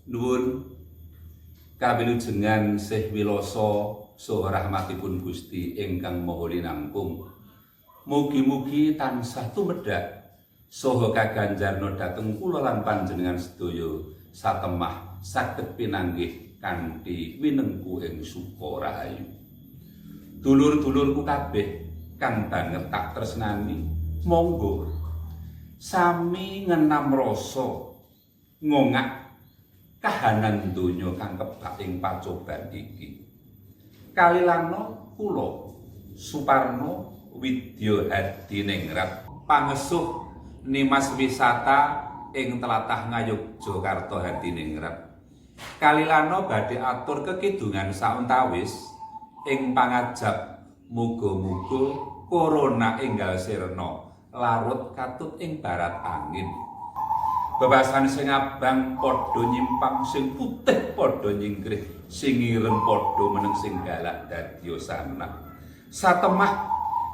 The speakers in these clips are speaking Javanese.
Nuwun kawilujengan sih wilasa saha rahmatipun Gusti ingkang Maha Linangkung. Mugi-mugi tansah tumedhak saha kaganjarna dhateng kula lan panjenengan sedaya satemah saged pinanggih kanthi winengku ing suka rahayu. Dulur-dulurku kabeh kang banget tak tresnani, monggo sami ngenam rasa ngongak kahanan donya kang kebak ing pacoban iki. Kalilana kula Suparno Widya Hadiningrat, pangesuh Nimas Wisata ing tlatah Ngayogyakarta Hadiningrat. Kalilana badhe atur kekidungan sauntawis ing pangajap muga-muga corona enggal sirna larut katut ing barat angin. Bebasan sing abang padha nyimpang, sing putih padha nyingkrih, sing ireng padha meneng, sing galak dadi sanak. Satemah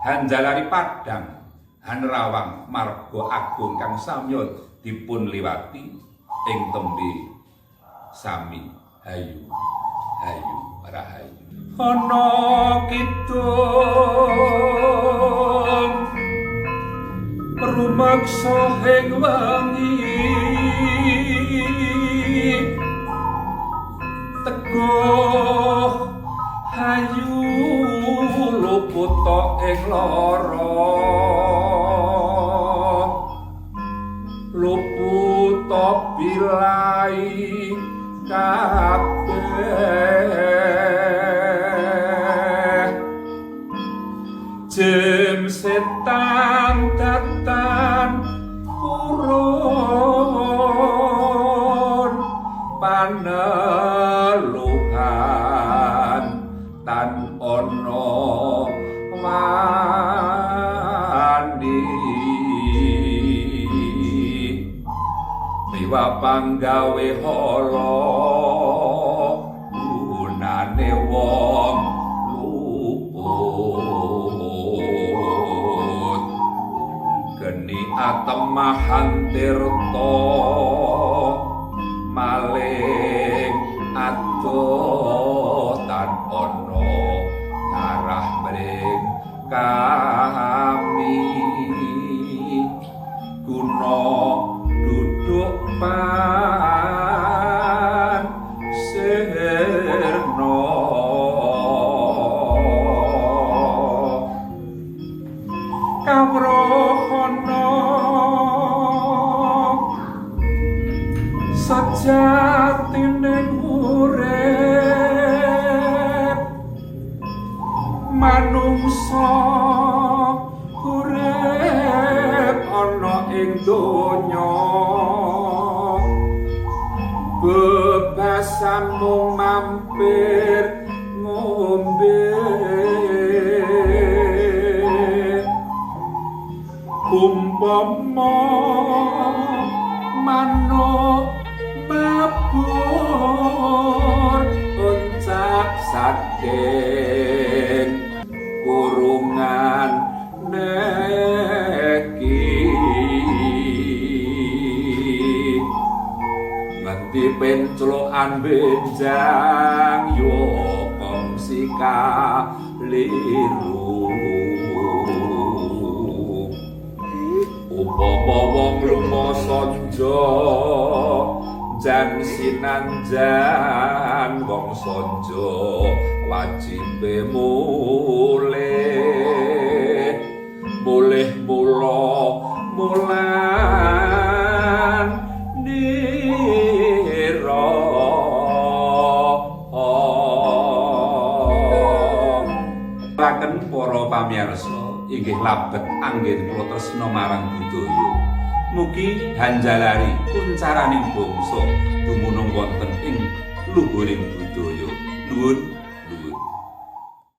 hanjalari padhang hanrawang marga agung kang samya dipun liwati ing tembe sami hayu hayu rahayu. Ana kidung rumeksa ing wengi, teguh hayu luputa ing lara, luputa bilai kabeh. Jem setan datan purun paneluhan tan ana wani, miwa panggawe hala gunane wong luput. Geni atemahan tirta maling adoh tan ana ngarah mring kami, guna duduk pan sirna. Kawruhana sejatine urip manungsa, urip ana ing donya bebasan mung mampir ngombe. Umpama manuk mabur uncak saking kurungan neki, ngendi penclokan benjang yo kongsi kaliru. Upama wong lunga sanja jan sinanjan wong sanja wajibe mulih, mulih mula mulan nira. Laken para pamirsa inggih labet anggen kula tresna marang budaya. Mugi hanjalari kuncaraning bangsa dumunung wonten ing luhuring budaya. Nuwun.